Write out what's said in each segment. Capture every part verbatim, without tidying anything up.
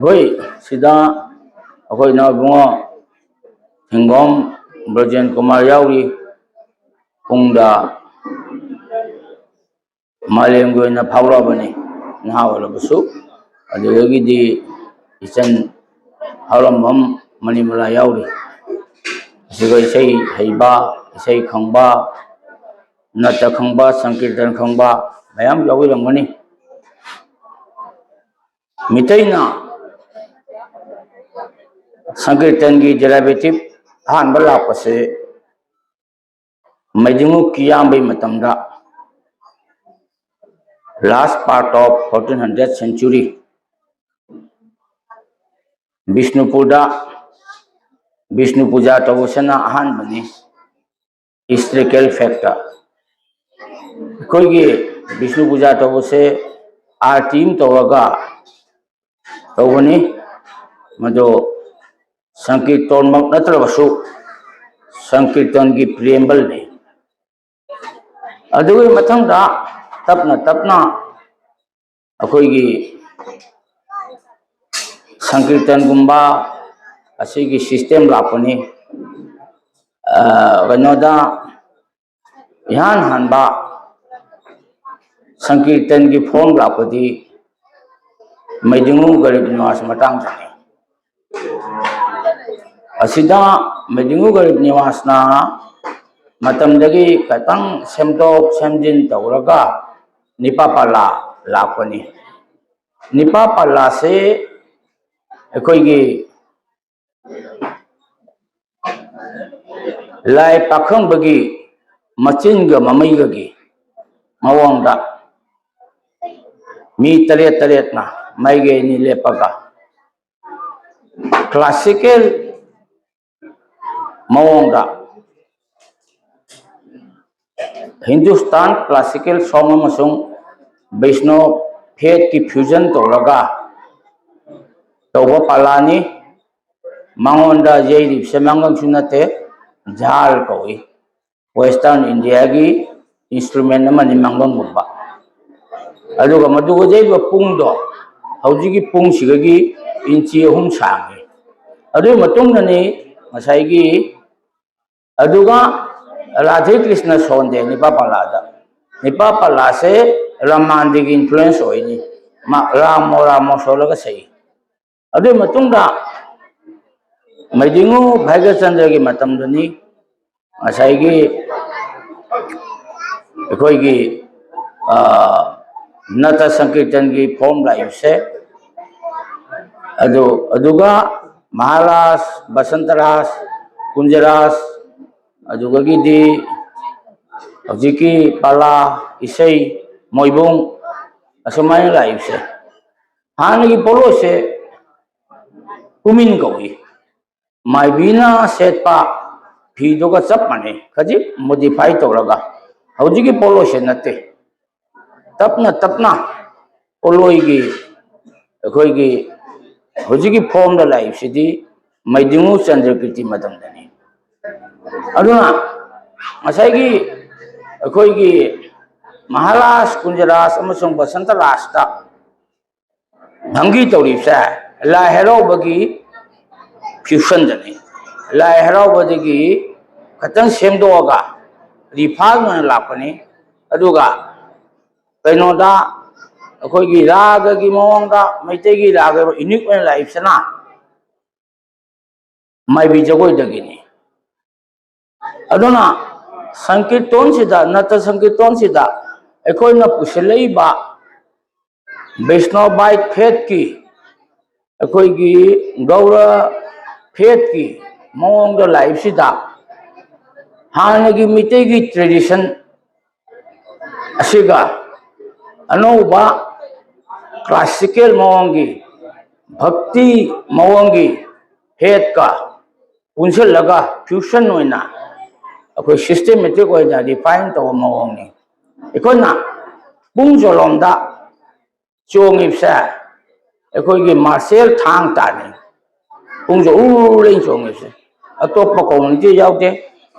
ꯑꯩꯈꯣꯏ ꯁꯤꯗ ꯑꯩꯈꯣꯏ ꯏꯅꯥꯎ ꯏꯕꯨꯡꯉꯣ ꯊꯤꯡꯒꯣꯝ ꯕ꯭ꯔꯖꯦꯟ ꯀꯨꯃꯥꯔ ꯌꯥꯎꯔꯤ꯫ ꯄꯨꯡꯗ ꯃꯥꯂꯦꯝꯒꯤ ꯑꯣꯏꯅ ꯐꯥꯎꯔꯛꯑꯕꯅꯤ, ꯅꯍꯥ ꯑꯣꯏꯔꯕꯁꯨ꯫ ꯑꯗꯨꯗꯒꯤꯗꯤ ꯏꯆꯟ ꯍꯧꯔꯝꯕꯝ ꯃꯅꯤꯃꯂꯥ ꯌꯥꯎꯔꯤ꯫ ꯑꯁꯤꯒ ꯏꯁꯩ ꯍꯩꯕ, ꯏꯁꯩ ꯈꯪꯕ, ꯅꯠꯇ ꯈꯪꯕ, ꯁꯪꯀꯤꯔꯇꯟ ꯈꯪꯕ ꯃꯌꯥꯝ ꯌꯥꯎꯕꯤꯔꯝꯒꯅꯤ꯫ ꯃꯤꯇꯩꯅ ꯁꯪꯀꯤꯔꯇꯟꯒꯤ derivative ꯑꯍꯥꯟꯕ ꯂꯥꯛꯄꯁꯦ ꯃꯩꯗꯤꯡꯉꯨ ꯀꯤꯌꯥꯝꯕꯩ ꯃꯇꯝꯗ, last part of fourteen hundred century, ꯕꯤꯁꯅꯨꯄꯨꯔꯗ Bishnu ꯄꯨꯖꯥ ꯇꯧꯕꯁꯤꯅ ꯑꯍꯥꯟꯕꯅꯤ꯫ Historical fact, ꯑꯩꯈꯣꯏꯒꯤ ꯕꯤꯁꯅꯨ ꯄꯨꯖꯥ ꯇꯧꯕꯁꯦ ꯑꯥꯔꯇꯤ ꯑꯃ ꯇꯧꯔꯒ ꯇꯧꯕꯅꯤ꯫ ꯃꯗꯨ ꯁꯪꯀꯤꯔꯇꯣꯟꯃꯛ ꯅꯠꯇ꯭ꯔꯕꯁꯨ ꯁꯪꯀꯤꯔꯇꯣꯟꯒꯤ preamble ꯅꯤ꯫ ꯑꯗꯨꯒꯤ ꯃꯊꯪꯗ ꯇꯞꯅ ꯇꯞꯅ ꯑꯩꯈꯣꯏꯒꯤ ꯁꯪꯀꯤꯔꯇꯟꯒꯨꯝꯕ ꯑꯁꯤꯒꯤ system ꯂꯥꯛꯄꯅꯤ꯫ ꯑ, ꯀꯩꯅꯣꯗ ꯏꯍꯥꯟ ꯍꯥꯟꯕ ꯁꯪꯀꯤꯔꯇꯟꯒꯤ form ꯂꯥꯛꯄꯗꯤ ꯃꯩꯗꯤꯡꯉꯨ ꯒꯔꯤꯕ ꯅꯤꯋꯥꯁ ꯃꯇꯥꯡꯗꯅꯤ꯫ ꯑꯁꯤꯗ ꯃꯩꯗꯤꯡꯉꯨ ꯒꯔꯤꯕ ꯅꯤꯋꯥꯁꯅ ꯃꯇꯝꯗꯒꯤ ꯈꯤꯇꯪ ꯁꯦꯝꯗꯣꯛ ꯁꯦꯝꯖꯤꯟ ꯇꯧꯔꯒ ꯅꯤꯄꯥ ꯄꯥꯂꯥ ꯂꯥꯛꯄꯅꯤ꯫ ꯅꯤꯄꯥ ꯄꯥꯂꯥꯁꯦ ꯑꯩꯈꯣꯏꯒꯤ ꯂꯥꯏ ꯄꯥꯈꯪꯕꯒꯤ ꯃꯆꯤꯟꯒ ꯃꯃꯩꯒꯒꯤ ꯃꯑꯣꯡꯗ ꯃꯤ ꯇꯔꯦꯠ ꯇꯔꯦꯠꯅ ꯃꯥꯏꯀꯩ ꯑꯅꯤ ꯂꯦꯞꯄꯒ classical ꯃꯑꯣꯡꯗ Hindustan classical song ꯑꯃꯁꯨꯡ Vaishnav faith ꯀꯤ fusion ꯇꯧꯔꯒ ꯇꯧꯕ ꯄꯥꯂꯥꯅꯤ꯫ ꯃꯉꯣꯟꯗ ꯌꯩꯔꯤꯕꯁꯦ ꯃꯥꯡꯒꯪꯁꯨ ꯅꯠꯇꯦ, ꯖꯥꯜ ꯀꯧꯏ꯫ Western India ꯒꯤ instrument ꯑꯃꯅꯤ ꯃꯥꯡꯒꯪꯒꯨꯝꯕ꯫ ꯑꯗꯨꯒ ꯃꯗꯨꯒ ꯌꯩꯕ ꯄꯨꯡꯗꯣ ꯍꯧꯖꯤꯛꯀꯤ ꯄꯨꯡꯁꯤꯗꯒꯤ ꯏꯟꯆꯤ ꯑꯍꯨꯝ ꯁꯥꯡꯉꯤ꯫ ꯑꯗꯨꯒꯤ ꯃꯇꯨꯡꯗꯅꯤ ꯉꯁꯥꯏꯒꯤ, ꯑꯗꯨꯒ ꯔꯥꯙꯦ ꯀ꯭ꯔꯤꯁꯅ ꯁꯣꯟꯗꯦ ꯅꯤꯄꯥ ꯄꯂꯥꯗ꯫ ꯅꯤꯄꯥ ꯄꯂꯥꯁꯦ ꯔꯃꯥꯟꯗꯒꯤ influence ꯑꯣꯏꯅꯤ꯫ ꯃꯥ ꯔꯥꯃꯣ ꯔꯥꯃꯣ ꯁꯣꯜꯂꯒ ꯁꯛꯏ꯫ ꯑꯗꯨꯒꯤ ꯃꯇꯨꯡꯗ ꯃꯩꯗꯤꯡꯉꯨ ꯚꯥꯒ꯭ꯌꯆꯟꯗ꯭ꯔꯒꯤ ꯃꯇꯝꯗꯅꯤ ꯉꯁꯥꯏꯒꯤ ꯑꯩꯈꯣꯏꯒꯤ, ꯑ, ꯅꯇ ꯁꯪꯀꯤꯔꯇꯟꯒꯤ form ꯂꯥꯛꯏꯕꯁꯦ꯫ ꯑꯗꯨ, ꯑꯗꯨꯒ ꯃꯍꯥꯔꯥꯖ, ꯕꯁꯟꯇꯔꯥꯖ, ꯀꯨꯟꯖꯔꯥꯖ, ꯑꯗꯨꯗꯒꯤꯗꯤ ꯍꯧꯖꯤꯛꯀꯤ ꯄꯂꯥ, ꯏꯁꯩ, ꯃꯣꯏꯕꯨꯡ, ꯑꯁꯨꯃꯥꯏꯅ ꯂꯥꯛꯏꯕꯁꯦ꯫ ꯍꯥꯟꯅꯒꯤ ꯄꯣꯠꯂꯣꯏꯁꯦ ꯀꯨꯃꯤꯟ ꯀꯧꯏ꯫ ꯃꯥꯏꯕꯤꯅ ꯁꯦꯠꯄ ꯐꯤꯗꯨꯒ ꯆꯞ ꯃꯥꯟꯅꯩ, ꯈꯖꯤꯛ modify ꯇꯧꯔꯒ꯫ ꯍꯧꯖꯤꯛꯀꯤ ꯄꯣꯠꯂꯣꯏꯁꯦ ꯅꯠꯇꯦ꯫ ꯇꯞꯅ ꯇꯞꯅ ꯄꯣꯠꯂꯣꯏꯒꯤ, ꯑꯩꯈꯣꯏꯒꯤ ꯍꯧꯖꯤꯛꯀꯤ formꯗ ꯂꯥꯛꯏꯕꯁꯤꯗꯤ ꯃꯩꯗꯤꯡꯉꯨ ꯆꯟꯗ꯭ꯔꯀꯤꯔꯇꯤ ꯃꯇꯝꯗꯅꯤ꯫ ꯑꯗꯨꯅ ꯉꯁꯥꯏꯒꯤ ꯑꯩꯈꯣꯏꯒꯤ ꯃꯍꯥꯔꯥꯖ, ꯀꯨꯟꯖꯔꯥꯖ ꯑꯃꯁꯨꯡ ꯕꯁꯟꯇ ꯔꯥꯖꯇ ꯚꯪꯒꯤ ꯇꯧꯔꯤꯕꯁꯦ ꯂꯥꯏ ꯍꯔꯥꯎꯕꯒꯤ fusionꯗꯅꯤ꯫ ꯂꯥꯏ ꯍꯔꯥꯎꯕꯗꯒꯤ ꯈꯇꯪ ꯁꯦꯝꯗꯣꯛꯑꯒ refine ꯑꯣꯏꯅ ꯂꯥꯛꯄꯅꯤ꯫ ꯑꯗꯨꯒ ꯀꯩꯅꯣꯗ, ꯑꯩꯈꯣꯏꯒꯤ ꯔꯥꯒꯒꯤ ꯃꯑꯣꯡꯗ, ꯃꯩꯇꯩꯒꯤ ꯔꯥꯒ unique ꯑꯣꯏꯅ ꯂꯥꯛꯏꯕꯁꯤꯅ ꯃꯥꯏꯕꯤ ꯖꯒꯣꯏꯗꯒꯤꯅꯤ꯫ ꯑꯗꯨꯅ ꯁꯪꯀꯤꯔꯇꯣꯟꯁꯤꯗ, ꯅꯠꯇ ꯁꯪꯀꯤꯔꯇꯣꯟꯁꯤꯗ ꯑꯩꯈꯣꯏꯅ ꯄꯨꯁꯤꯜꯂꯛꯏꯕ ꯕꯩꯁꯅꯣꯕꯥꯏꯠ faithꯀꯤ, ꯑꯩꯈꯣꯏꯒꯤ ꯒꯧꯔ faithꯀꯤ ꯃꯑꯣꯡꯗ ꯂꯥꯛꯏꯕꯁꯤꯗ ꯍꯥꯟꯅꯒꯤ ꯃꯤꯇꯩꯒꯤ tradition ꯑꯁꯤꯒ ꯑꯅꯧꯕ classical ꯃꯑꯣꯡꯒꯤ, ꯚꯛꯇꯤ ꯃꯑꯣꯡꯒꯤ faithꯀ ꯄꯨꯟꯁꯤꯜꯂꯒ fusion ꯑꯣꯏꯅ ꯑꯩꯈꯣꯏ systematic ꯑꯣꯏꯅ refine ꯇꯧꯕ ꯃꯑꯣꯡꯅꯤ꯫ ꯑꯩꯈꯣꯏꯅ ꯄꯨꯡ ꯆꯣꯂꯣꯝꯗ ꯆꯣꯡꯉꯤꯕꯁꯦ ꯑꯩꯈꯣꯏꯒꯤ martial ꯊꯥꯡ ꯇꯥꯅꯤ꯫ ꯄꯨꯡꯁꯦ ꯎꯔꯨ ꯂꯩ ꯆꯣꯡꯉꯤꯕꯁꯦ꯫ ꯑꯇꯣꯞꯄ community ꯌꯥꯎꯗꯦ꯫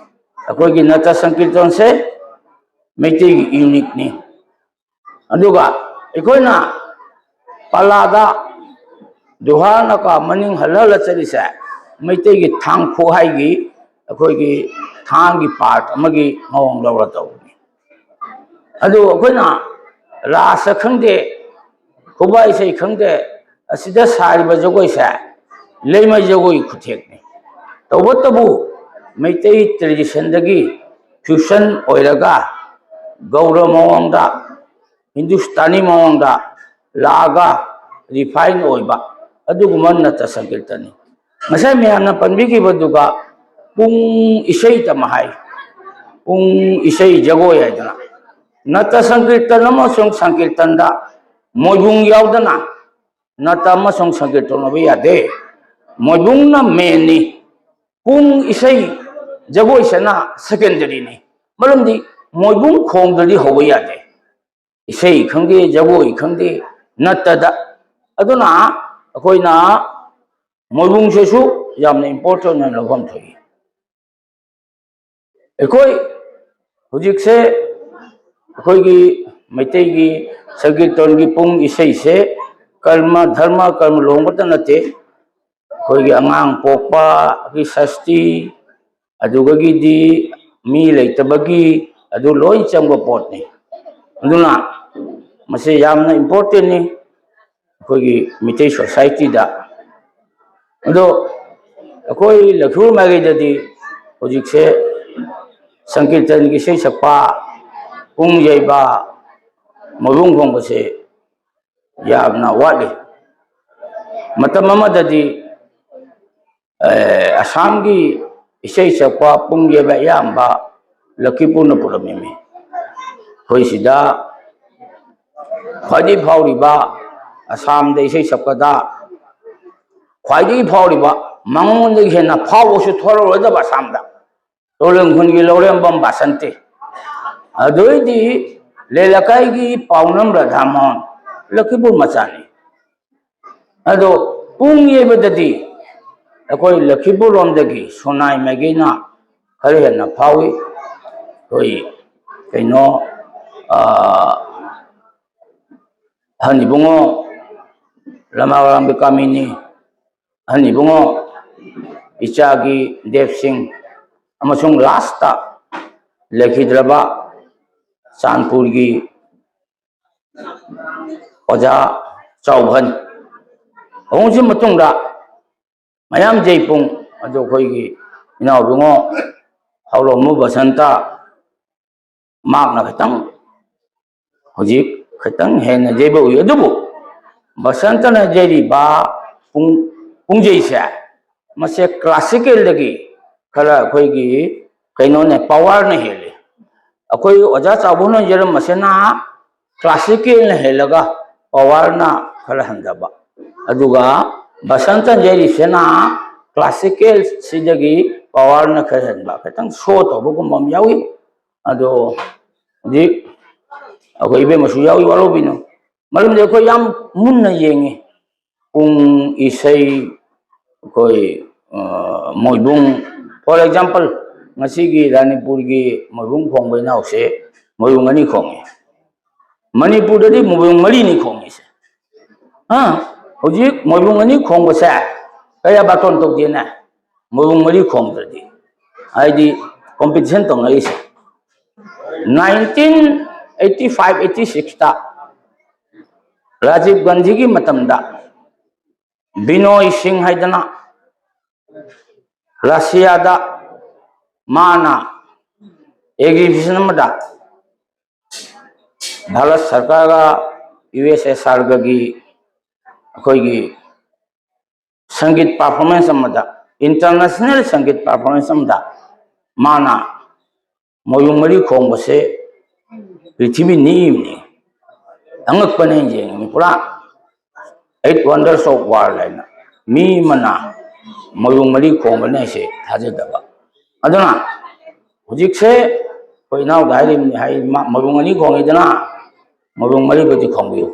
ꯑꯩꯈꯣꯏꯒꯤ ꯅꯠꯇ ꯁꯪꯀꯤꯔꯇꯟꯁꯦ ꯃꯩꯇꯩꯒꯤ uniqueꯅꯤ꯫ ꯑꯗꯨꯒ ꯑꯩꯈꯣꯏꯅ ꯄꯂꯥꯗ ꯖꯨꯍꯥꯔ ꯅꯥꯀꯥ ꯃꯅꯤꯡ ꯍꯜꯂ ꯍꯜꯂ ꯆꯠꯂꯤꯁꯦ ꯃꯩꯇꯩꯒꯤ ꯊꯥꯡ ꯈꯨꯍꯥꯏꯒꯤ, ꯑꯩꯈꯣꯏꯒꯤ ꯊꯥꯡꯒꯤ ꯄꯥꯔꯠ ꯑꯃꯒꯤ ꯃꯑꯣꯡ ꯂꯧꯔ ꯇꯧꯕꯅꯤ꯫ ꯑꯗꯨ ꯑꯩꯈꯣꯏꯅ ꯔꯥꯁ ꯈꯪꯗꯦ, ꯈꯨꯕꯥꯛ ꯏꯁꯩ ꯈꯪꯗꯦ, ꯑꯁꯤꯗ ꯁꯥꯔꯤꯕ ꯖꯒꯣꯏꯁꯦ ꯂꯩꯃꯥꯏ ꯖꯒꯣꯏ ꯈꯨꯊꯦꯛꯅꯤ꯫ ꯇꯧꯕꯇꯕꯨ ꯃꯩꯇꯩ ꯇ꯭ꯔꯦꯗꯤꯁꯟꯗꯒꯤ ꯐ꯭ꯌꯨꯁꯟ ꯑꯣꯏꯔꯒ ꯒꯧꯔ ꯃꯑꯣꯡꯗ, ꯍꯤꯟꯗꯨꯁꯇꯥꯅꯤ ꯃꯑꯣꯡꯗ ꯂꯥꯛꯑꯒ ꯔꯤꯐꯥꯏꯟ ꯑꯣꯏꯕ ꯑꯗꯨꯒꯨꯝꯕ ꯅꯠꯇ ꯁꯪꯀꯤꯔꯇꯅꯤ꯫ ꯉꯁꯥꯏ ꯃꯌꯥꯝꯅ ꯄꯟꯕꯤꯈꯤꯕꯗꯨꯒ ꯄꯨꯡ ꯏꯁꯩ ꯇꯝ ꯍꯥꯏ, ꯄꯨꯡ ꯏꯁꯩ ꯖꯒꯣꯏ ꯍꯥꯏꯗꯅ ꯅꯠꯇ ꯁꯪꯀꯤꯔꯇꯟ ꯑꯃꯁꯨꯡ ꯁꯪꯀꯤꯔꯇꯟꯗ ꯃꯣꯏꯕꯨꯡ ꯌꯥꯎꯗꯅ ꯅꯠꯇ ꯑꯃꯁꯨꯡ ꯁꯪꯀꯤꯔꯇꯟ ꯑꯣꯏꯕ ꯌꯥꯗꯦ꯫ ꯃꯣꯏꯕꯨꯡꯅ ꯃꯦꯟꯅꯤ꯫ ꯄꯨꯡ ꯏꯁꯩ ꯖꯒꯣꯏꯁꯤꯅ ꯁꯦꯀꯦꯟꯗꯔꯤꯅꯤ꯫ ꯃꯔꯝꯗꯤ ꯃꯣꯏꯕꯨꯡ ꯈꯣꯡꯗ꯭ꯔꯗꯤ ꯍꯧꯕ ꯌꯥꯗꯦ꯫ ꯏꯁꯩ ꯈꯪꯗꯦ, ꯖꯒꯣꯏ ꯈꯪꯗꯦ, ꯅꯠꯇꯗ꯫ ꯑꯗꯨꯅ ꯑꯩꯈꯣꯏꯅ ꯃꯣꯏꯕꯨꯡꯁꯤꯁꯨ ꯌꯥꯝꯅ ꯏꯝꯄꯣꯔꯇꯦꯟ ꯑꯣꯏꯅ ꯂꯧꯐꯝ ꯊꯣꯛꯏ꯫ ꯑꯩꯈꯣꯏ ꯍꯧꯖꯤꯛꯁꯦ ꯑꯩꯈꯣꯏꯒꯤ ꯃꯩꯇꯩꯒꯤ ꯁꯪꯀꯤꯔꯇꯟꯒꯤ ꯄꯨꯡ ꯏꯁꯩꯁꯦ ꯀꯔꯃ, ꯙꯔꯃ ꯀꯔꯃ ꯂꯨꯍꯣꯡꯕꯇ ꯅꯠꯇꯦ, ꯑꯩꯈꯣꯏꯒꯤ ꯑꯉꯥꯡ ꯄꯣꯛꯄꯒꯤ ꯁꯁꯇꯤ, ꯑꯗꯨꯗꯒꯤꯗꯤ ꯃꯤ ꯂꯩꯇꯕꯒꯤ, ꯑꯗꯨ ꯂꯣꯏ ꯆꯪꯕ ꯄꯣꯠꯅꯤ꯫ ꯑꯗꯨꯅ ꯃꯁꯤ ꯌꯥꯝꯅ ꯏꯝꯄꯣꯔꯇꯦꯟꯅꯤ ꯑꯩꯈꯣꯏꯒꯤ ꯃꯤꯇꯩ ꯁꯣꯁꯥꯏꯇꯤꯗ꯫ ꯑꯗꯣ ꯑꯩꯈꯣꯏ ꯂꯩꯐꯨꯔ ꯃꯥꯏꯀꯩꯗꯗꯤ ꯍꯧꯖꯤꯛꯁꯦ ꯁꯪꯀꯤꯔꯇꯟꯒꯤ ꯏꯁꯩ ꯁꯛꯄ, ꯄꯨꯡ ꯌꯩꯕ, ꯃꯣꯏꯕꯨꯡ ꯈꯣꯡꯕꯁꯦ ꯌꯥꯝꯅ ꯋꯥꯠꯂꯤ꯫ ꯃꯇꯝ ꯑꯃꯗꯗꯤ, ꯑꯦ, ꯑꯁꯥꯝꯒꯤ ꯏꯁꯩ ꯁꯛꯄ ꯄꯨꯡ ꯌꯩꯕ ꯑꯌꯥꯝꯕ ꯂꯛꯈꯤꯄꯨꯔꯅ ꯄꯨꯔꯝꯃꯤꯃꯤ꯫ ꯑꯩꯈꯣꯏ ꯁꯤꯗ ꯈ꯭ꯋꯥꯏꯗꯒꯤ ꯐꯥꯎꯔꯤꯕ, ꯑꯁꯥꯝꯗ ꯏꯁꯩ ꯁꯛꯄꯗ ꯈ꯭ꯋꯥꯏꯗꯒꯤ ꯐꯥꯎꯔꯤꯕ, ꯃꯉꯣꯟꯗꯒꯤ ꯍꯦꯟꯅ ꯐꯥꯎꯕꯁꯨ ꯊꯣꯛꯂꯛꯂꯣꯏꯗꯕ ꯑꯁꯥꯝꯗ, ꯇꯣꯂꯦꯡ ꯈꯨꯟꯒꯤ ꯂꯧꯔꯦꯝꯕꯝ ꯕꯥꯁꯟꯇꯤ꯫ ꯑꯗꯨꯏꯗꯤ ꯂꯩꯂꯀꯥꯏꯒꯤ ꯄꯥꯎꯅꯝ ꯔꯥꯙꯥꯃꯣꯍꯟ, ꯂꯛꯈꯤꯄꯨꯔ ꯃꯆꯥꯅꯤ꯫ ꯑꯗꯣ ꯄꯨꯡ ꯌꯩꯕꯗꯗꯤ ꯑꯩꯈꯣꯏ ꯂꯛꯈꯤꯄꯨꯔ ꯂꯣꯝꯗꯒꯤ ꯁꯣꯅꯥꯏ ꯃꯥꯏꯀꯩꯅ ꯈꯔ ꯍꯦꯟꯅ ꯐꯥꯎꯏ꯫ ꯑꯩꯈꯣꯏ ꯀꯩꯅꯣ, ꯑꯥ, ꯑꯍꯟ ꯏꯕꯨꯡꯉꯣ ꯂꯃꯥꯔꯥꯝ ꯕꯤꯀꯥꯃꯤꯅꯤ, ꯑꯍꯟ ꯏꯕꯨꯡꯉꯣ ꯏꯆꯥꯒꯤ ꯗꯦꯕ ꯁꯤꯡ, ꯑꯃꯁꯨꯡ ꯂꯥꯁꯇ ꯂꯩꯈꯤꯗ꯭ꯔꯕ ꯆꯥꯟꯄꯨꯔꯒꯤ ꯑꯣꯖꯥ ꯆꯥꯎꯕꯍꯟ꯫ ꯑꯍꯨꯝꯁꯤ ꯃꯇꯨꯡꯗ ꯃꯌꯥꯝ ꯖꯩꯄꯨꯡ ꯑꯗꯨ ꯑꯩꯈꯣꯏꯒꯤ ꯏꯅꯥꯎ ꯏꯕꯨꯡꯉꯣ ꯍꯥꯎꯂꯣꯝꯕꯨ ꯕꯁꯟꯇ, ꯃꯍꯥꯛꯅ ꯈꯤꯇꯪ ꯍꯧꯖꯤꯛ ꯈꯤꯇꯪ ꯍꯦꯟꯅ ꯌꯩꯕ ꯎꯏ꯫ ꯑꯗꯨꯕꯨ ꯕꯁꯟꯇꯅ ꯌꯩꯔꯤꯕ ꯄꯨꯡ-, ꯄꯨꯡꯖꯩꯁꯦ, ꯃꯁꯦ ꯀ꯭ꯂꯥꯁꯤꯀꯦꯜꯗꯒꯤ ꯈꯔ ꯑꯩꯈꯣꯏꯒꯤ ꯀꯩꯅꯣꯅꯦ, ꯄꯋꯥꯔꯅ ꯍꯦꯜꯂꯤ꯫ ꯑꯩꯈꯣꯏ ꯑꯣꯖꯥ ꯆꯥꯎꯕꯅ ꯌꯩꯔꯝꯕꯁꯤꯅ ꯀ꯭ꯂꯥꯁꯤꯀꯦꯜꯅ ꯍꯦꯜꯂꯒ ꯄꯋꯥꯔꯅ ꯈꯔ ꯍꯟꯊꯕ, ꯑꯗꯨꯒ ꯕꯁꯟꯇ ꯌꯩꯔꯤꯁꯤꯅ ꯀ꯭ꯂꯥꯁꯤꯀꯦꯜꯁꯤꯗꯒꯤ ꯄꯋꯥꯔꯅ ꯈꯔ ꯍꯦꯟꯕ, ꯈꯤꯇꯪ ꯁꯣ ꯇꯧꯕꯒꯨꯝꯕ ꯑꯃ ꯌꯥꯎꯏ꯫ ꯑꯗꯣ ꯍꯧꯖꯤꯛ ꯑꯩꯈꯣꯏ ꯏꯕꯦꯝꯃꯁꯨ ꯌꯥꯎꯏ, ꯋꯥꯔꯧꯕꯤꯅꯨ꯫ ꯃꯔꯝꯗꯤ ꯑꯩꯈꯣꯏ ꯌꯥꯝ ꯃꯨꯟꯅ ꯌꯦꯡꯉꯤ꯫ ꯄꯨꯡ, ꯏꯁꯩ, ꯑꯩꯈꯣꯏ, ꯑ, ꯃꯣꯏꯕꯨꯡ, for example, ꯉꯁꯤꯒꯤ ꯔꯥꯅꯤꯄꯨꯔꯒꯤ ꯃꯣꯏꯕꯨꯡ ꯈꯣꯡꯕ ꯏꯅꯥꯎꯁꯦ ꯃꯣꯏꯕꯨꯡ ꯑꯅꯤ ꯈꯣꯡꯉꯤ꯫ ꯃꯅꯤꯄꯨꯔꯗꯗꯤ ꯃꯣꯏꯕꯨꯡ ꯃꯔꯤꯅꯤ ꯈꯣꯡꯉꯤꯁꯦ꯫ ꯑ, ꯍꯧꯖꯤꯛ ꯃꯣꯏꯕꯨꯡ ꯑꯅꯤ ꯈꯣꯡꯕꯁꯦ ꯀꯌꯥ ꯕꯥꯇꯣꯟ ꯇꯧꯗꯦꯅꯦ, ꯃꯣꯏꯕꯨꯡ ꯃꯔꯤ ꯈꯣꯡꯗ꯭ꯔꯗꯤ꯫ ꯍꯥꯏꯗꯤ ꯀꯣꯝꯄꯤꯇꯤꯁꯟ ꯇꯧꯅꯔꯤꯁꯦ꯫ ꯅꯥꯏꯟꯇꯤꯟ ꯑꯩꯠꯇꯤ ꯐꯥꯏꯚ ꯑꯩꯠꯇꯤ ꯁꯤꯛꯁꯇ ꯔꯥꯖꯤꯕ ꯒꯥꯟꯙꯤꯒꯤ ꯃꯇꯝꯗ ꯕꯤꯅꯣꯏ ꯁꯤꯡ ꯍꯥꯏꯗꯅ ꯔꯁꯤꯌꯥꯗ ꯃꯥꯅ ꯑꯦꯛꯖꯤꯕꯤꯁꯟ ꯑꯃꯗ ꯚꯥꯔꯠ ꯁꯔꯀꯥꯔꯒ ꯌꯨ ꯑꯦꯁ ꯑꯦꯁ ꯑꯥꯔꯒꯒꯤ ꯑꯩꯈꯣꯏꯒꯤ ꯁꯪꯒꯤꯠ ꯄꯔꯐꯣꯔꯃꯦꯟꯁ ꯑꯃꯗ, ꯏꯟꯇꯔꯅꯦꯁꯅꯦꯜ ꯁꯪꯒꯤꯠ ꯄꯔꯐꯣꯔꯃꯦꯟꯁ ꯑꯃꯗ ꯃꯥꯅ ꯃꯣꯏꯕꯨꯡ ꯃꯔꯤ ꯈꯣꯡꯕꯁꯦ ꯄ꯭ꯔꯤꯊꯤꯕꯤ ꯅꯤꯛꯏꯕꯅꯤ꯫ ꯑꯉꯛꯄꯅꯦ ꯌꯦꯡꯉꯤ ꯄꯨꯔꯥ꯫ Eight Wonders of World ꯍꯥꯏꯅ ꯃꯤ ꯑꯃꯅ ꯃꯣꯏꯕꯨꯡ ꯃꯔꯤ ꯈꯣꯡꯕꯅꯦ ꯍꯥꯏꯁꯦ ꯊꯥꯖꯗꯕ꯫ ꯑꯗꯨꯅ ꯍꯧꯖꯤꯛꯁꯦ ꯑꯩꯈꯣꯏ ꯏꯅꯥꯎꯗ ꯍꯥꯏꯔꯤꯕꯅꯤ, ꯍꯥꯏ, ꯃꯥ ꯃꯣꯏꯕꯨꯡ ꯑꯅꯤ ꯈꯣꯡꯉꯤꯗꯅ, ꯃꯣꯏꯕꯨꯡ ꯃꯔꯤꯕꯨꯗꯤ ꯈꯣꯡꯕꯤꯌꯨ꯫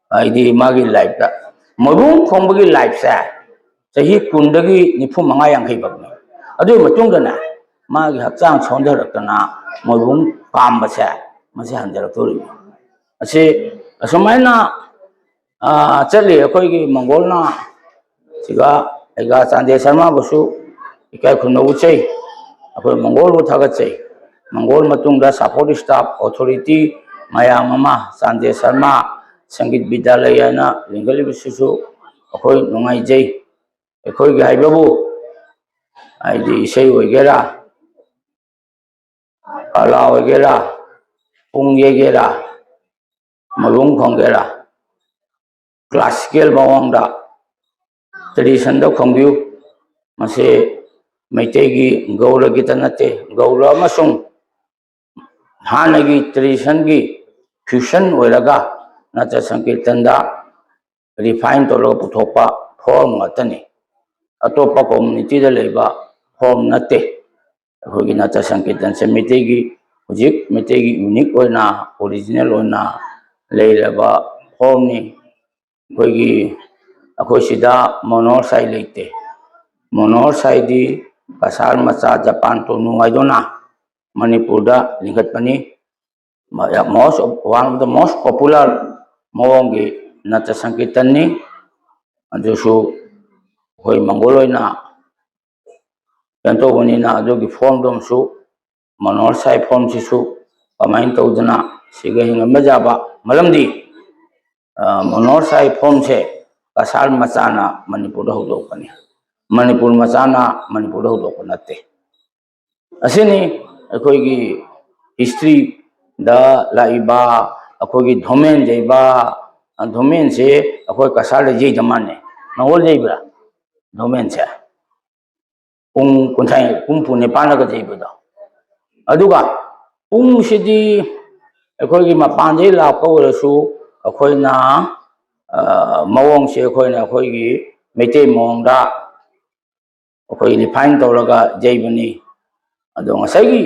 ꯍꯥꯏꯗꯤ ꯃꯥꯒꯤ ꯂꯥꯏꯐꯇ ꯃꯣꯏꯕꯨꯡ ꯈꯣꯡꯕꯒꯤ ꯂꯥꯏꯐꯁꯦ ꯆꯍꯤ ꯀꯨꯟꯗꯒꯤ ꯅꯤꯐꯨ ꯃꯉꯥ ꯌꯥꯡꯈꯩ ꯐꯥꯎꯅꯤ꯫ ꯑꯗꯨꯒꯤ ꯃꯇꯨꯡꯗꯅꯦ ꯃꯥꯒꯤ ꯍꯛꯆꯥꯡ ꯁꯣꯟꯊꯔꯛꯇꯅ ꯃꯣꯏꯕꯨꯡ ꯄꯥꯝꯕꯁꯦ ꯃꯁꯤ ꯍꯟꯊꯔꯛꯇꯣꯔꯤꯕꯅꯤ꯫ ꯑꯁꯤ ꯑꯁꯨꯃꯥꯏꯅ ꯑꯥ, ꯆꯠꯂꯤ꯫ ꯑꯩꯈꯣꯏꯒꯤ ꯃꯪꯒꯣꯜꯅ ꯁꯤꯒ ꯑꯩꯒ ꯆꯥꯟꯗꯦ ꯁꯔꯃꯕꯨꯁꯨ ꯏꯀꯥꯏ ꯈꯨꯝꯅꯧꯖꯩ꯫ ꯑꯩꯈꯣꯏ ꯃꯪꯒꯣꯜꯕꯨ ꯊꯥꯒꯠꯆꯩ꯫ ꯃꯪꯒꯣꯜ ꯃꯇꯨꯡꯗ support staff, authority ꯃꯌꯥꯝ ꯑꯃ, ꯆꯥꯟꯗꯦ ꯁꯔꯃ ꯁꯪꯒꯤꯠ ꯕꯤꯗ꯭ꯌꯥꯂꯌ ꯍꯥꯏꯅ ꯂꯤꯡꯈꯠꯂꯤꯕꯁꯤꯁꯨ ꯑꯩꯈꯣꯏ ꯅꯨꯡꯉꯥꯏꯖꯩ꯫ ꯑꯩꯈꯣꯏꯒꯤ ꯍꯥꯏꯕꯕꯨ ꯍꯥꯏꯗꯤ ꯏꯁꯩ ꯑꯣꯏꯒꯦꯔꯥ, ꯀꯂꯥ ꯑꯣꯏꯒꯦꯔꯥ, ꯄꯨꯡ ꯌꯩꯒꯦꯔꯥ, ꯃꯔꯨꯝ ꯈꯣꯡꯒꯦꯔꯥ, classical ꯃꯑꯣꯡꯗ traditionꯗ ꯈꯣꯡꯕꯤꯌꯨ꯫ ꯃꯁꯤ ꯃꯩꯇꯩꯒꯤ ꯒꯧꯔꯒꯤꯇ ꯅꯠꯇꯦ, ꯒꯧꯔ ꯑꯃꯁꯨꯡ ꯍꯥꯟꯅꯒꯤ traditionꯒꯤ fusion ꯑꯣꯏꯔꯒ ꯅꯠꯇ꯭ꯔ ꯁꯪꯀꯤꯔꯇꯟꯗ refine ꯇꯧꯔꯒ ꯄꯨꯊꯣꯛꯄ form ꯉꯥꯛꯇꯅꯤ꯫ ꯑꯇꯣꯞꯄ communityꯗ ꯂꯩꯕ form ꯅꯠꯇꯦ꯫ ꯑꯩꯈꯣꯏꯒꯤ ꯅꯥꯇ꯭ꯌ ꯁꯪꯀꯤꯔꯇꯟꯁꯦ ꯃꯩꯇꯩꯒꯤ, ꯍꯧꯖꯤꯛ ꯃꯩꯇꯩꯒꯤ unique ꯑꯣꯏꯅ, original ꯑꯣꯏꯅ ꯂꯩꯔꯕ formꯅꯤ꯫ ꯑꯩꯈꯣꯏꯒꯤ, ꯑꯩꯈꯣꯏ ꯁꯤꯗ ꯃꯣꯅꯣꯍꯣꯔ ꯁꯥꯏ ꯂꯩꯇꯦ꯫ ꯃꯣꯅꯣꯍꯣꯔ ꯁꯥꯏꯗꯤ ꯀꯁꯥꯔ ꯃꯆꯥ ꯖꯄꯥꯟ ꯇꯣꯅꯨ ꯍꯥꯏꯗꯨꯅ ꯃꯅꯤꯄꯨꯔꯗ ꯂꯤꯡꯈꯠꯄꯅꯤ꯫ ꯃ-, most of, one of the most popular ꯃꯑꯣꯡꯒꯤ ꯅꯥꯇ꯭ꯌ ꯁꯪꯀꯤꯔꯇꯟꯅꯤ꯫ ꯑꯗꯨꯁꯨ ꯑꯩꯈꯣꯏ ꯃꯪꯒꯣꯜ ꯑꯣꯏꯅ ꯀꯩꯅꯣ ꯇꯧꯕꯅꯤꯅ ꯑꯗꯨꯒꯤ formꯗꯨꯃꯁꯨ, ꯃꯣꯅꯣꯍꯣꯔ ꯁꯥꯏ formꯁꯤꯁꯨ ꯀꯃꯥꯏꯅ ꯇꯧꯗꯅ ꯁꯤꯒ ꯍꯤꯡꯉꯝꯕ ꯌꯥꯕ? ꯃꯔꯝꯗꯤ, ꯑ, ꯃꯣꯅꯣꯍꯣꯔ ꯁꯥꯏ formꯁꯦ ꯀꯁꯥꯔ ꯃꯆꯥꯅ ꯃꯅꯤꯄꯨꯔꯗ ꯍꯧꯗꯣꯛꯄꯅꯤ꯫ ꯃꯅꯤꯄꯨꯔ ꯃꯆꯥꯅ ꯃꯅꯤꯄꯨꯔꯗ ꯍꯧꯗꯣꯛꯄ ꯅꯠꯇꯦ꯫ ꯑꯁꯤꯅꯤ ꯑꯩꯈꯣꯏꯒꯤ historyꯗ ꯂꯥꯛꯏꯕ ꯑꯩꯈꯣꯏꯒꯤ ꯙꯣꯃꯦꯟ ꯌꯩꯕ, ꯑ, ꯙꯣꯃꯦꯟꯁꯦ ꯑꯩꯈꯣꯏ ꯀꯁꯥꯔꯗ ꯌꯩꯗ ꯃꯥꯟꯅꯦ꯫ ꯃꯪꯒꯣꯜ ꯌꯩꯕ꯭ꯔꯥ ꯙꯣꯃꯦꯟꯁꯦ? ꯄꯨꯡ ꯀꯨꯟꯊ꯭ꯔꯥ, ꯄꯨꯡ ꯄꯨꯡ ꯅꯤꯄꯥꯟꯗꯒ ꯌꯩꯕꯗꯣ꯫ ꯑꯗꯨꯒ ꯄꯨꯡꯁꯤꯗꯤ ꯑꯩꯈꯣꯏꯒꯤ ꯃꯄꯥꯟꯗꯒꯤ ꯂꯥꯛꯄ ꯑꯣꯏꯔꯁꯨ ꯑꯩꯈꯣꯏꯅ, ꯑ, ꯃꯑꯣꯡꯁꯦ ꯑꯩꯈꯣꯏꯅ ꯑꯩꯈꯣꯏꯒꯤ ꯃꯩꯇꯩ ꯃꯑꯣꯡꯗ ꯑꯩꯈꯣꯏ refine ꯇꯧꯔꯒ ꯌꯩꯕꯅꯤ꯫ ꯑꯗꯣ ꯉꯁꯥꯏꯒꯤ,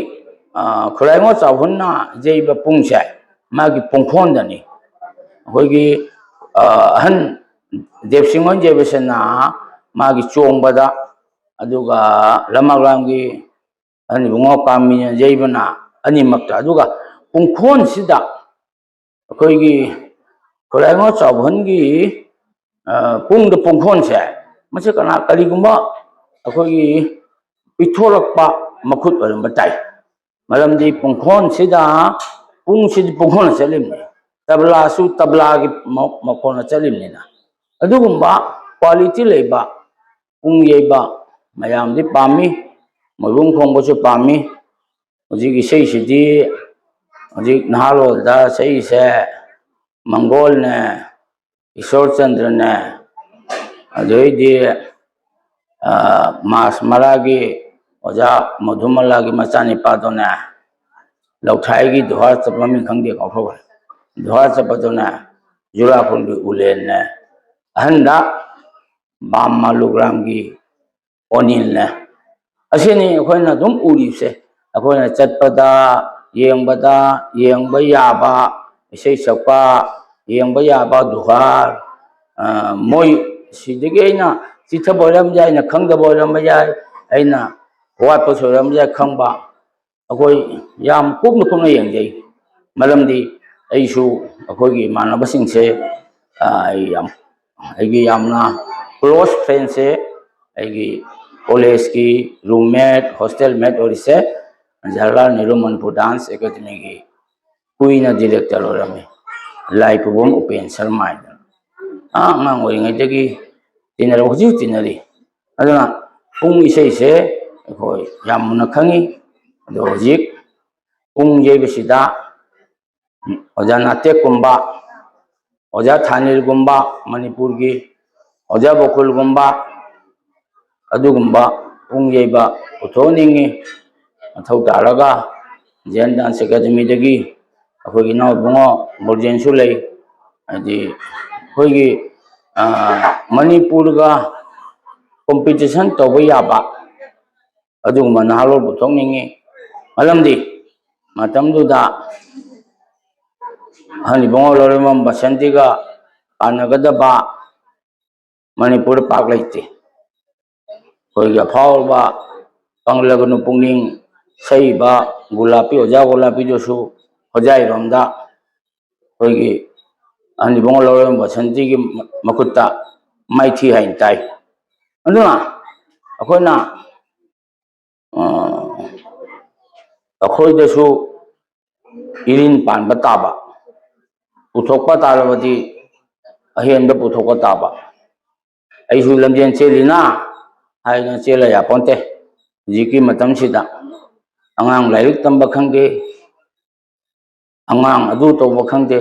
ꯑ, ꯈꯨꯔꯥꯏꯉꯣ ꯆꯥꯎꯍꯨꯟꯅ ꯌꯩꯕ ꯄꯨꯡꯁꯦ ꯃꯥꯒꯤ ꯄꯨꯡꯈꯣꯟꯗꯅꯤ꯫ ꯑꯩꯈꯣꯏꯒꯤ, ꯑ, ꯑꯍꯟ ꯗꯦꯕꯁꯤꯡ ꯍꯣꯏꯅ ꯌꯩꯕꯁꯤꯅ ꯃꯥꯒꯤ ꯆꯣꯡꯕꯗ, ꯑꯗꯨꯒ ꯂꯃꯥꯛꯂꯥꯝꯒꯤ ꯑꯍꯟ ꯏꯕꯨꯡꯉꯣ ꯀꯥꯃꯤꯅ ꯌꯩꯕꯅ ꯑꯅꯤꯃꯛꯇ꯫ ꯑꯗꯨꯒ ꯄꯨꯡꯈꯣꯟꯁꯤꯗ ꯑꯩꯈꯣꯏꯒꯤ ꯈꯨꯔꯥꯏꯉꯣ ꯆꯥꯎꯕꯍꯟꯒꯤ, ꯑ, ꯄꯨꯡꯗ ꯄꯨꯡꯈꯣꯟꯁꯦ, ꯃꯁꯤ ꯀꯅꯥ, ꯀꯔꯤꯒꯨꯝꯕ ꯑꯩꯈꯣꯏꯒꯤ ꯄꯤꯊꯣꯔꯛꯄ ꯃꯈꯨꯠ ꯑꯣꯏꯔꯝꯕ ꯇꯥꯏ꯫ ꯃꯔꯝꯗꯤ ꯄꯨꯡꯈꯣꯟꯁꯤꯗ, ꯄꯨꯡꯁꯤꯗꯤ ꯄꯨꯡꯈꯣꯟꯅ ꯆꯠꯂꯤꯕꯅꯤ, ꯇꯕ꯭ꯂꯥꯁꯨ ꯇꯕ꯭ꯂꯥꯒꯤ ꯃ-, ꯃꯈꯣꯟꯅ ꯆꯠꯂꯤꯕꯅꯤꯅ꯫ ꯑꯗꯨꯒꯨꯝꯕ quality ꯂꯩꯕ ꯄꯨꯡ ꯌꯩꯕ ꯃꯌꯥꯝꯗꯤ ꯄꯥꯝꯃꯤ, ꯃꯣꯏꯕꯨꯡ ꯈꯣꯡꯕꯁꯨ ꯄꯥꯝꯃꯤ꯫ ꯍꯧꯖꯤꯛ ꯏꯁꯩꯁꯤꯗꯤ, ꯍꯧꯖꯤꯛ ꯅꯍꯥꯔꯣꯜꯗ ꯁꯛꯏꯁꯦ ꯃꯪꯒꯣꯜꯅꯦ, ꯏꯁꯣꯔꯆꯟꯗ꯭ꯔꯅꯦ, ꯑꯗꯨꯗꯩꯗꯤ, ꯑ, ꯃꯥꯁ ꯃꯔꯥꯒꯤ ꯑꯣꯖꯥ ꯃꯙꯨꯃꯂꯥꯒꯤ ꯃꯆꯥꯅꯤꯄꯥꯗꯨꯅꯦ, ꯂꯧꯊꯥꯏꯒꯤ ꯗꯨꯍꯥꯔ ꯆꯠꯄ ꯃꯃꯤꯡ ꯈꯪꯗꯦ, ꯀꯥꯎꯊꯣꯛꯈ꯭ꯔꯦ꯫ ꯗꯨꯍꯥꯔ ꯆꯠꯄꯗꯨꯅꯦ, ꯖꯨꯔꯥꯈꯣꯜꯒꯤ ꯎꯂꯦꯟꯅꯦ, ꯑꯍꯟꯗ ꯕꯥꯝ ꯃꯥꯂꯨꯒ꯭ꯔꯥꯝꯒꯤ ꯑꯣꯅꯤꯜꯅꯦ꯫ ꯑꯁꯤꯅꯤ ꯑꯩꯈꯣꯏꯅ ꯑꯗꯨꯝ ꯎꯔꯤꯕꯁꯦ꯫ ꯑꯩꯈꯣꯏꯅ ꯆꯠꯄꯗ, ꯌꯦꯡꯕꯗ, ꯌꯦꯡꯕ ꯌꯥꯕ, ꯏꯁꯩ ꯁꯛꯄ, ꯌꯦꯡꯕ ꯌꯥꯕ ꯗꯨꯍꯥꯔ, ꯑ, ꯃꯣꯏ ꯁꯤꯗꯒꯤ ꯑꯩꯅ ꯆꯤꯊꯕ ꯑꯣꯏꯔꯝꯕ ꯌꯥꯏ, ꯑꯩꯅ ꯈꯪꯗꯕ ꯑꯣꯏꯔꯝꯕ ꯌꯥꯏ, ꯑꯩꯅ ꯋꯥꯠꯄꯁꯨ ꯑꯣꯏꯔꯝꯕ ꯌꯥꯏ, ꯈꯪꯕ꯫ ꯑꯩꯈꯣꯏ ꯌꯥꯝ ꯀꯨꯞꯅ ꯀꯨꯞꯅ ꯌꯦꯡꯖꯩ꯫ ꯃꯔꯝꯗꯤ ꯑꯩꯁꯨ ꯑꯩꯈꯣꯏꯒꯤ ꯏꯃꯥꯟꯅꯕꯁꯤꯡꯁꯦ, ꯑ, ꯑꯩ ꯌꯥꯝ, ꯑꯩꯒꯤ ꯌꯥꯝꯅ close friendꯁꯦ ꯑꯩꯒꯤ collegeꯀꯤ roommate, hostel mate ꯑꯣꯏꯔꯤꯁꯦ ꯖꯋꯥꯍꯔꯂꯥꯜ ꯅꯦꯍꯔꯨ ꯃꯅꯤꯄꯨꯔ dance academyꯒꯤ ꯀꯨꯏꯅ director ꯑꯣꯏꯔꯝꯃꯤ, ꯂꯥꯏꯄꯨꯕꯝ ꯎꯄꯦꯟ ꯁꯔꯃ ꯍꯥꯏꯗꯅ꯫ ꯑꯉꯥꯡ ꯑꯣꯏꯔꯤꯉꯩꯗꯒꯤ ꯇꯤꯟꯅꯔꯛ-, ꯍꯧꯖꯤꯛ ꯇꯤꯟꯅꯔꯤ꯫ ꯑꯗꯨꯅ ꯄꯨꯡ ꯏꯁꯩꯁꯦ ꯑꯩꯈꯣꯏ ꯌꯥꯝ ꯃꯨꯟꯅ ꯈꯪꯉꯤ꯫ ꯑꯗꯣ ꯍꯧꯖꯤꯛ ꯄꯨꯡ ꯌꯩꯕꯁꯤꯗ ꯑꯣꯖꯥ ꯅꯥꯇꯦꯛꯀꯨꯝꯕ, ꯑꯣꯖꯥ ꯊꯥꯅꯤꯜꯒꯨꯝꯕ, ꯃꯅꯤꯄꯨꯔꯒꯤ ꯑꯣꯖꯥ ꯒꯣꯀꯨꯜꯒꯨꯝꯕ, ꯑꯗꯨꯒꯨꯝꯕ ꯄꯨꯡ ꯌꯩꯕ ꯄꯨꯊꯣꯛꯍꯟꯅꯤꯡꯉꯤ꯫ ꯃꯊꯧ ꯇꯥꯔꯒ Zen Dance Academyꯗꯒꯤ ꯑꯩꯈꯣꯏꯒꯤ ꯏꯅꯥꯎ ꯏꯕꯨꯡꯉꯣ ꯕ꯭ꯔꯣꯖꯦꯟꯁꯨ ꯂꯩ꯫ ꯍꯥꯏꯗꯤ ꯑꯩꯈꯣꯏꯒꯤ, ꯑ, ꯃꯅꯤꯄꯨꯔꯒ competition ꯇꯧꯕ ꯌꯥꯕ ꯑꯗꯨꯒꯨꯝꯕ ꯅꯍꯥꯔꯣꯜ ꯄꯨꯊꯣꯛꯅꯤꯡꯉꯤ꯫ ꯃꯔꯝꯗꯤ ꯃꯇꯝꯗꯨꯗ ꯑꯍꯜ ꯏꯕꯨꯡꯉꯣ ꯂꯧꯔꯦꯝꯕꯝ ꯕꯁꯟꯇꯤꯒ ꯄꯥꯟꯅꯒꯗꯕ ꯃꯅꯤꯄꯨꯔꯗ ꯄꯥꯛ ꯂꯩꯇꯦ꯫ ꯑꯩꯈꯣꯏꯒꯤ ꯑꯐꯥꯎꯕ ꯄꯪꯂꯒꯅꯨ ꯄꯨꯛꯅꯤꯡ ꯁꯛꯏꯕ ꯒꯨꯂꯥꯄꯤ, ꯑꯣꯖꯥ ꯒꯨꯂꯥꯄꯤꯗꯨꯁꯨ ꯍꯣꯖꯥꯏꯔꯣꯝꯗ ꯑꯩꯈꯣꯏꯒꯤ ꯑꯍꯟ ꯏꯕꯨꯡꯉꯣ ꯂꯧꯔꯦꯝꯕꯝ ꯕꯁꯟꯇꯤꯒꯤ ꯃꯈꯨꯠꯇ ꯃꯥꯏꯊꯤ ꯍꯥꯏꯅ ꯇꯥꯏ꯫ ꯑꯗꯨꯅ ꯑꯩꯈꯣꯏꯅ, ꯑ, ꯑꯩꯈꯣꯏꯗꯁꯨ ꯏꯔꯤꯟ ꯄꯥꯟꯕ ꯇꯥꯕ, ꯄꯨꯊꯣꯛꯄ ꯇꯥꯔꯕꯗꯤ ꯑꯍꯦꯟꯕ ꯄꯨꯊꯣꯛꯄ ꯇꯥꯕ꯫ ꯑꯩꯁꯨ ꯂꯝꯖꯦꯟ ꯆꯦꯜꯂꯤꯅ ꯍꯥꯏꯅ ꯆꯦꯜꯂ ꯌꯥꯄꯣꯟꯇꯦ꯫ ꯍꯧꯖꯤꯛꯀꯤ ꯃꯇꯝꯁꯤꯗ ꯑꯉꯥꯡ ꯂꯥꯏꯔꯤꯛ ꯇꯝꯕ ꯈꯪꯗꯦ, ꯑꯉꯥꯡ ꯑꯗꯨ ꯇꯧꯕ ꯈꯪꯗꯦ꯫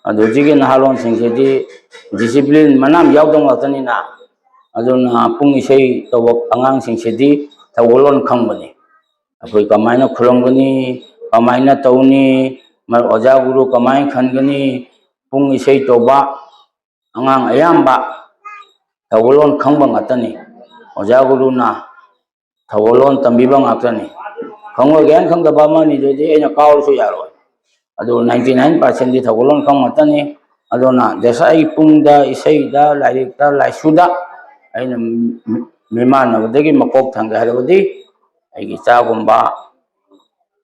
ꯑꯗꯨ ꯍꯧꯖꯤꯛꯀꯤ ꯅꯍꯥꯔꯣꯟꯁꯤꯡꯁꯤꯗꯤ discipline ꯃꯅꯥ ꯌꯥꯎꯗꯕ ꯉꯥꯛꯇꯅꯤꯅ, ꯑꯗꯨꯅ ꯄꯨꯡ ꯏꯁꯩ ꯇꯧꯕ ꯑꯉꯥꯡꯁꯤꯡꯁꯤꯗꯤ ꯊꯧꯒꯜꯂꯣꯟ ꯈꯪꯕꯅꯤ꯫ ꯑꯩꯈꯣꯏ ꯀꯃꯥꯏꯅ ꯈꯨꯔꯨꯝꯒꯅꯤ, ꯀꯃꯥꯏꯅ ꯇꯧꯅꯤ, ꯃ-, ꯑꯣꯖꯥ ꯒꯨꯔꯨ ꯀꯃꯥꯏꯅ ꯈꯟꯒꯅꯤ, ꯄꯨꯡ ꯏꯁꯩ ꯇꯧꯕ ꯑꯉꯥꯡ ꯑꯌꯥꯝꯕ ꯊꯧꯒꯜꯂꯣꯟ ꯈꯪꯕ ꯉꯥꯛꯇꯅꯤ꯫ ꯑꯣꯖꯥ ꯒꯨꯔꯨꯅ ꯊꯧꯒꯜꯂꯣꯟ ꯇꯝꯕꯤꯕ ꯉꯥꯛꯇꯅꯤ꯫ ꯈꯪꯉꯣꯏ ꯀꯥꯏꯅ ꯈꯪꯗꯕ ꯑꯃ ꯑꯅꯤꯗꯨꯗꯤ ꯑꯩꯅ ꯀꯥꯎꯔꯁꯨ ꯌꯥꯔꯣꯏ꯫ ꯑꯗꯨ ninety nine percent ꯗꯤ ꯊꯧꯒꯜꯂꯣꯟ ꯈꯪꯕ ꯉꯥꯛꯇꯅꯤ꯫ ꯑꯗꯨꯅ ꯗꯦꯁꯥꯏꯒꯤ ꯄꯨꯡꯗ, ꯏꯁꯩꯗ, ꯂꯥꯏꯔꯤꯛꯇ, ꯂꯥꯏꯁꯨꯗ ꯑꯩꯅ ꯃꯤ-, ꯃꯤꯃꯥꯟꯅꯕꯗꯒꯤ ꯃꯀꯣꯛ ꯊꯪꯒꯦ ꯍꯥꯏꯔꯕꯗꯤ ꯑꯩꯒꯤ ꯏꯆꯥꯒꯨꯝꯕ,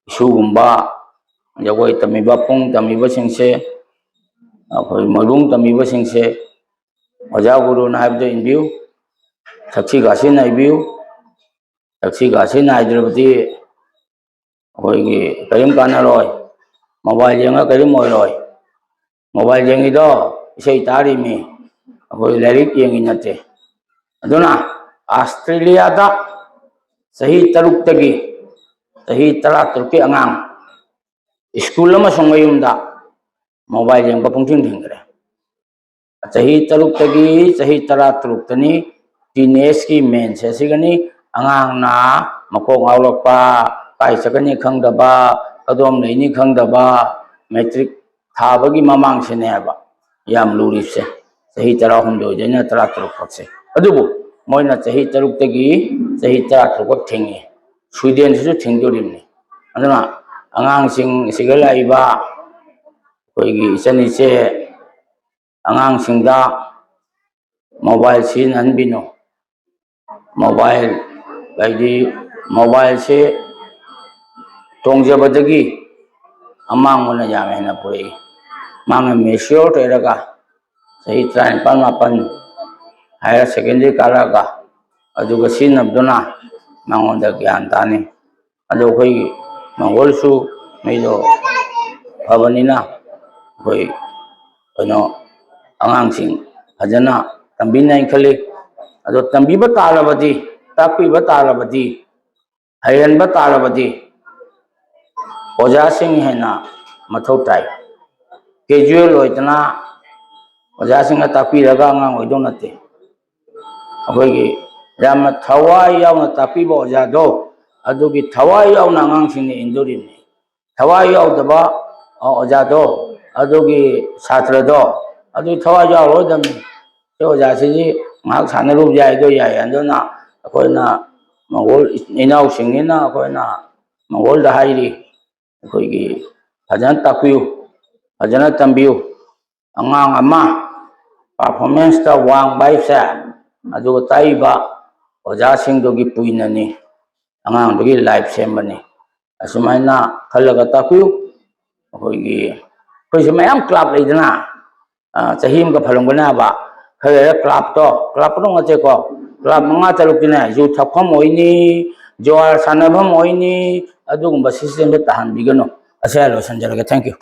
ꯏꯁꯨꯒꯨꯝꯕ, ꯖꯒꯣꯏ ꯇꯝꯃꯤꯕ, ꯄꯨꯡ ꯇꯝꯃꯤꯕꯁꯤꯡꯁꯦ, ꯑꯩꯈꯣꯏ ꯃꯣꯏꯕꯨꯡ ꯇꯝꯃꯤꯕꯁꯤꯡꯁꯦ ꯑꯣꯖꯥ ꯒꯨꯔꯨꯅ ꯍꯥꯏꯕꯗꯨ ꯏꯟꯕꯤꯌꯨ, ꯊꯛꯁꯤ ꯈꯥꯁꯤ ꯅꯥꯏꯕꯤꯌꯨ꯫ ꯊꯛꯁꯤ ꯈꯥꯁꯤ ꯅꯥꯏꯗ꯭ꯔꯕꯗꯤ ꯑꯩꯈꯣꯏꯒꯤ ꯀꯔꯤꯝ ꯀꯥꯟꯅꯔꯣꯏ, mobile ꯌꯦꯡꯉ ꯀꯔꯤꯝ ꯑꯣꯏꯔꯣꯏ꯫ Mobile ꯌꯦꯡꯉꯤꯗꯣ ꯏꯁꯩ ꯇꯥꯔꯤꯃꯤ, ꯑꯩꯈꯣꯏ ꯂꯥꯏꯔꯤꯛ ꯌꯦꯡꯉꯤ ꯅꯠꯇꯦ꯫ ꯑꯗꯨꯅ ꯑꯁꯇ꯭ꯔꯦꯂꯤꯌꯥꯗ ꯆꯍꯤ ꯇꯔꯨꯛꯇꯒꯤ ꯆꯍꯤ ꯇꯔꯥꯇꯔꯨꯛꯀꯤ ꯑꯉꯥꯡ ꯁ꯭ꯀꯨꯜ ꯑꯃꯁꯨꯡ ꯃꯌꯨꯝꯗ mobile ꯌꯦꯡꯕ ꯄꯨꯡꯊꯤꯡ ꯊꯤꯡꯈ꯭ꯔꯦ꯫ ꯆꯍꯤ ꯇꯔꯨꯛꯇꯒꯤ ꯆꯍꯤ ꯇꯔꯥꯇꯔꯨꯛꯇꯅꯤ teenage ꯀꯤ main ꯁꯦ ꯑꯁꯤꯒꯅꯤ꯫ ꯑꯉꯥꯡꯅ ꯃꯀꯣꯛ ꯉꯥꯎꯔꯛꯄ, ꯀꯥꯏ ꯆꯠꯀꯅꯤ ꯈꯪꯗꯕ, ꯀꯗꯣꯝ ꯂꯩꯅꯤ ꯈꯪꯗꯕ, matric ꯊꯥꯕꯒꯤ ꯃꯃꯥꯡꯁꯤꯅꯦꯕ ꯌꯥꯝ ꯂꯨꯔꯤꯁꯦ, ꯆꯍꯤ ꯇꯔꯥꯍꯨꯝꯗꯣꯏꯗꯩꯅ ꯇꯔꯥꯇꯔꯨꯛ ꯐꯥꯎꯁꯦ꯫ ꯑꯗꯨꯕꯨ ꯃꯣꯏꯅ ꯆꯍꯤ ꯇꯔꯨꯛꯇꯒꯤ ꯆꯍꯤ ꯇꯔꯥꯇꯔꯨꯛ ꯐꯥꯎ ꯊꯤꯡꯉꯤ꯫ Sweden ꯁꯤꯁꯨ ꯊꯤꯡꯗꯣꯔꯤꯕꯅꯤ꯫ ꯑꯗꯨꯅ ꯑꯉꯥꯡꯁꯤꯡ ꯑꯁꯤꯒ ꯂꯥꯛꯏꯕ ꯑꯩꯈꯣꯏꯒꯤ ꯏꯆꯟ ꯏꯆꯦ ꯑꯉꯥꯡꯁꯤꯡꯗ mobile ꯁꯤꯖꯤꯟꯅꯍꯟꯕꯤꯅꯨ꯫ Mobile ꯍꯥꯏꯗꯤ mobile ꯁꯦ ꯇꯣꯡꯖꯕꯗꯒꯤ ꯑꯃꯥꯡꯕꯅ ꯌꯥꯝꯃꯦ ꯍꯥꯏꯅ ꯄꯨꯔꯛꯏ꯫ ꯃꯥꯅ mature ꯑꯣꯏꯔꯒ ꯆꯍꯤ ꯇꯔꯥꯅꯤꯄꯥꯜ ꯃꯥꯄꯜ higher secondary ꯀꯥꯔꯛꯑꯒ ꯑꯗꯨꯒ ꯁꯤꯖꯤꯟꯅꯕꯗꯨꯅ ꯃꯉꯣꯟꯗ ꯒ꯭ꯌꯥꯟ ꯇꯥꯅꯤ꯫ ꯑꯗꯣ ꯑꯩꯈꯣꯏꯒꯤ ꯃꯪꯒꯣꯜꯁꯨ ꯃꯤꯗꯣ ꯐꯕꯅꯤꯅ ꯑꯩꯈꯣꯏ ꯀꯩꯅꯣ ꯑꯉꯥꯡꯁꯤꯡ ꯐꯖꯅ ꯇꯝꯕꯤꯅꯩ ꯈꯜꯂꯤ꯫ ꯑꯗꯣ ꯇꯝꯕꯤꯕ ꯇꯥꯔꯕꯗꯤ, ꯇꯥꯛꯄꯤꯕ ꯇꯥꯔꯕꯗꯤ, ꯍꯩꯍꯟꯕ ꯇꯥꯔꯕꯗꯤ ꯑꯣꯖꯥꯁꯤꯡ ꯍꯦꯟꯅ ꯃꯊꯧ ꯇꯥꯏ꯫ Casual ꯑꯣꯏꯗꯅ ꯑꯣꯖꯥꯁꯤꯡꯅ ꯇꯥꯛꯄꯤꯔꯒ ꯑꯉꯥꯡ ꯑꯣꯏꯗꯧ ꯅꯠꯇꯦ꯫ ꯑꯩꯈꯣꯏꯒꯤ ꯌꯥꯝꯅ ꯊꯋꯥꯏ ꯌꯥꯎꯅ ꯇꯥꯛꯄꯤꯕ ꯑꯣꯖꯥꯗꯣ, ꯑꯗꯨꯒꯤ ꯊꯋꯥꯏ ꯌꯥꯎꯅ ꯑꯉꯥꯡꯁꯤꯡꯅ ꯏꯟꯗꯣꯔꯤꯕꯅꯤ꯫ ꯊꯋꯥꯏ ꯌꯥꯎꯗꯕ ꯑꯣꯖꯥꯗꯣ, ꯑꯗꯨꯒꯤ ꯁꯥꯇ꯭ꯔꯗꯣ, ꯑꯗꯨꯒꯤ ꯊꯋꯥꯏ ꯌꯥꯎꯔꯣꯏꯗꯕꯅꯤ꯫ ꯁꯤ ꯑꯣꯖꯥꯁꯤꯗꯤ ꯉꯥꯏꯍꯥꯛ ꯁꯥꯟꯅꯔꯨꯕ ꯌꯥꯏꯗꯣ ꯌꯥꯏ꯫ ꯑꯗꯨꯅ ꯑꯩꯈꯣꯏꯅ ꯃꯪꯒꯣꯜ ꯏꯅꯥꯎꯁꯤꯡꯅꯤꯅ ꯑꯩꯈꯣꯏꯅ ꯃꯪꯒꯣꯜꯗ ꯍꯥꯏꯔꯤ, ꯑꯩꯈꯣꯏꯒꯤ ꯐꯖꯅ ꯇꯥꯛꯄꯤꯌꯨ, ꯐꯖꯅ ꯇꯝꯕꯤꯌꯨ꯫ ꯑꯉꯥꯡ ꯑꯃ performanceꯇ ꯋꯥꯡꯕ ꯍꯥꯏꯁꯦ ꯑꯗꯨꯒ ꯇꯥꯛꯏꯕ ꯑꯣꯖꯥꯁꯤꯡꯗꯨꯒꯤ ꯄꯨꯏꯅꯅꯤ, ꯑꯉꯥꯡꯗꯨꯒꯤ life ꯁꯦꯝꯕꯅꯤ꯫ ꯑꯁꯨꯃꯥꯏꯅ ꯈꯜꯂꯒ ꯇꯥꯛꯄꯤꯌꯨ꯫ ꯑꯩꯈꯣꯏꯒꯤ, ꯑꯩꯈꯣꯏꯁꯦ ꯃꯌꯥꯝ club ꯂꯩꯗꯅ, ꯑ, ꯆꯍꯤ ꯑꯃꯒ ꯐꯜꯂꯝꯒꯅꯤ ꯍꯥꯏꯕ, ꯈꯔ ꯂꯩꯔ clubꯇꯣ, club ꯄꯨꯝꯅꯃꯛ ꯅꯠꯇꯦꯀꯣ, club ꯃꯉꯥ ꯇꯔꯨꯛꯀꯤꯅꯦ, ꯌꯨ ꯊꯛꯐꯝ ꯑꯣꯏꯅꯤ, ꯖꯨꯋꯥꯔ ꯁꯥꯟꯅꯐꯝ ꯑꯣꯏꯅꯤ, ꯑꯗꯨꯒꯨꯝꯕ systemꯗ ꯇꯥꯍꯟꯕꯤꯒꯅꯨ꯫ ꯑꯁꯤ ꯍꯥꯏꯔ ꯂꯣꯏꯁꯤꯟꯖꯔꯒꯦ꯫ Thank you꯫